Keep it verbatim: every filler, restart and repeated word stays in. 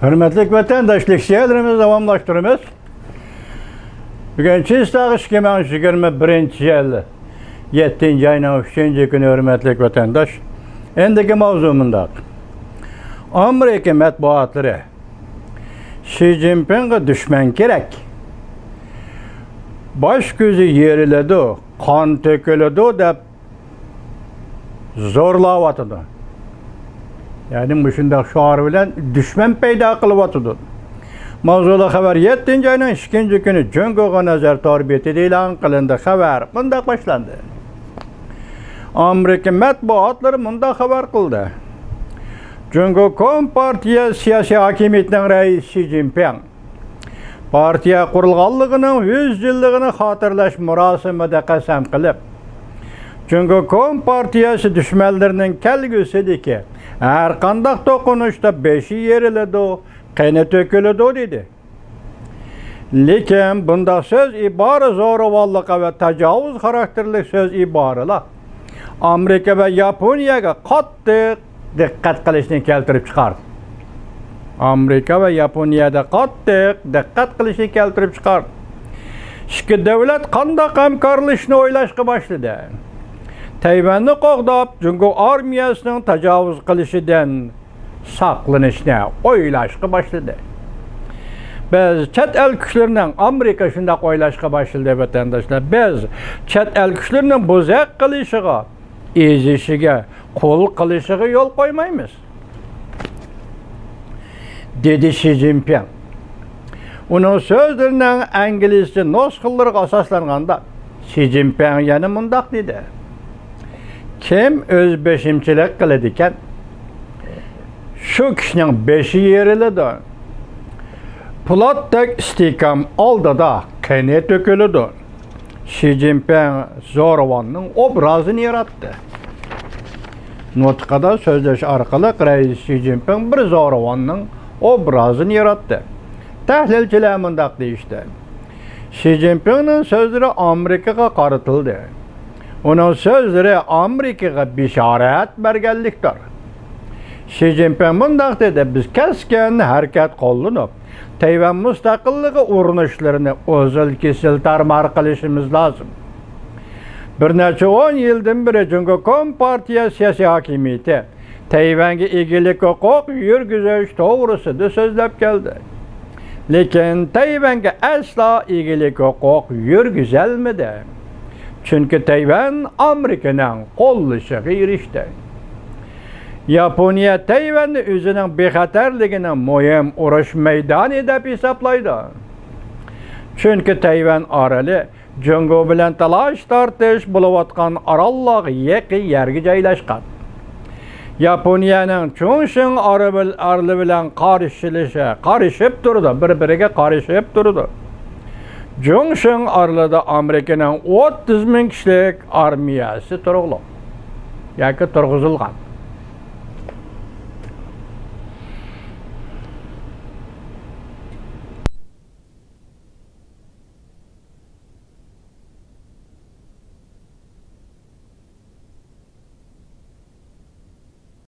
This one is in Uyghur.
ھۆرمەتلىك ۋەتەنداشلار، شېئىرلىرىمىزنى داۋاملاشتۇرىمىز. بۈگۈن چىسلاغ ئىككى مىڭ يىگىرمە بىرىنچى يىل يەتتىنچى ئاينىڭ ئۈچىنچى كۈنى، ھۆرمەتلىك ۋەتەنداش. ئەندىكى ماۋزۇ مۇنداق. ئامېرىكا مەتبۇئاتلىرى شى جىنپىڭغا دۈشمەن كېرەك، باش كۆزى يېرىلىدۇ، قان تۆكۈلىدۇ دەپ زورلاۋاتىدۇ. يەنى مۇشۇنداق شوئار بىلەن دۈشمەن پەيدا قىلىۋاتىدۇ. ماۋزۇلۇق خەۋەر يەتتىنچى ئاينىڭ ئىككىنچى كۈنى جۇڭگوغا نەزەر تور بېتىدە ئېلان قىلىندى. خەۋەر مۇنداق باشلاندى. ئامېرىكا مەتبۇئاتلىرى مۇنداق خەۋەر قىلدى. جۇڭگو كومپارتىيە سىياسىي ھاكىمىيىتىنىڭ رەئىسى شى جىنپىڭ پارتىيە قۇرۇلغانلىقىنىڭ يۈز يىللىقىنى خاتىرىلەش مۇراسىمىدا قەسەم قىلىپ، جۇڭگو كومپارتىيەسى دۈشمەنلىرىنىڭ كەلگۈسىدىكى ھەرقانداق توقۇنۇشتا بېشى يېرىلىدۇ، قېنى تۆكۈلىدۇ، دېدى. لېكىن بۇنداق سۆز ئىبارە، زورىۋانلىق ۋە تاجاۋۇز خاراكتېرلىك سۆز ئىبارىلەر ئامېرىكا ۋە ياپونىيەگە قاتتىق دىققەت قىلىشنى كەلتۈرۈپ چىقاردى. ئامېرىكا ۋە ياپونىيەدە قاتتىق دىققەت قىلىشنى كەلتۈرۈپ چىقاردى. ئىككى دۆلەت قانداق ھەمكارلىشىشنى ئويلاشقا باشلىدى. تەيۋەننى قوغداپ، جۇڭگو ئارمىيەسىنىڭ تاجاۋۇز قىلىشىدىن ساقلىنىشنى ئويلاشقا باشلىدى. بىز چەت ئەل كۈچلىرىنىڭ، ئامېرىكا شۇنداق ئويلاشقا باشلىدى، ۋەتەنداشلار. بىز چەت ئەل كۈچلىرىنىڭ بوزەك قىلىشىغا، ئېزىشىگە، قۇل قىلىشىغا يول قويمايمىز، دېدى شى جىنپىڭ. ئۇنىڭ سۆزلىرىنىڭ ئىنگلىزچە نۇسخىلىرىغا ئاساسلانغاندا، شى جىنپىڭ يەنە مۇنداق دېدى: كىم ئۆزبېشىمچىلىق قىلىدىكەن، شۇ كىشىنىڭ بېشى يېرىلىدۇ. پولاتتەك ئىستىھكام ئالدىدا قېنى تۆكۈلىدۇ. شى جىنپىڭ زورىۋاننىڭ ئوبرازىنى ياراتتى. نۇتقىدا سۆزلەش ئارقىلىق رەئىس شى جىنپىڭ بىر زورىۋاننىڭ ئوبرازىنى ياراتتى. تەھلىلچىلەر مۇنداق دېيىشتى: شى جىنپىڭنىڭ سۆزلىرى ئامېرىكىغا قارىتىلدى. ئۇنىڭ سۆزلىرى ئامېرىكىغا بېشارەت بەرگەنلىكتۇر. شى جىنپىڭ مۇنداق دېدى: بىز كەسكىن ھەرىكەت قوللىنىپ، تەيۋەن مۇستەقىللىقى ئۇرۇنۇشلىرىنى ئۈزۈل-كېسىل تارمار قىلىشىمىز لازىم. بىر نەچچە ئون يىلدىن بېرى جۇڭگو كومپارتىيە سىياسىي ھاكىمىيىتى تەيۋەنگە ئىگىلىك ھوقۇق يۈرگۈزۈش توغرىسىدا سۆزلەپ كەلدى. لېكىن تەيۋەنگە ئەسلا ئىگىلىك ھوقۇق يۈرگۈزەلمىدى. چۈنكى تەيۋەن ئامېرىكىنىڭ قوللىشىغا ئېرىشتى. ياپونىيە تەيۋەننى ئۆزىنىڭ بىخەتەرلىكىنىڭ مۇھىم ئۇرۇش مەيدانى دەپ ھېسابلايدۇ. چۈنكى تەيۋەن ئارىلى جۇڭگو بىلەن تالاش-تارتىش بولۇۋاتقان ئاراللارغا يېقىن يەرگە جايلاشقان. ياپونىيەنىڭ چۇڭشىڭ ئارىلى بىلەن قارشىلىشى، قارىشىپ تۇرىدۇ، بىر-بىرىگە قارىشىپ تۇرىدۇ. چۇڭشىڭ ئارىلىدا ئامېرىكىنىڭ ئوتتۇز مىڭ كىشىلىك ئارمىيەسى تۇرۇقلۇق ياكى تۇرغۇزۇلغان.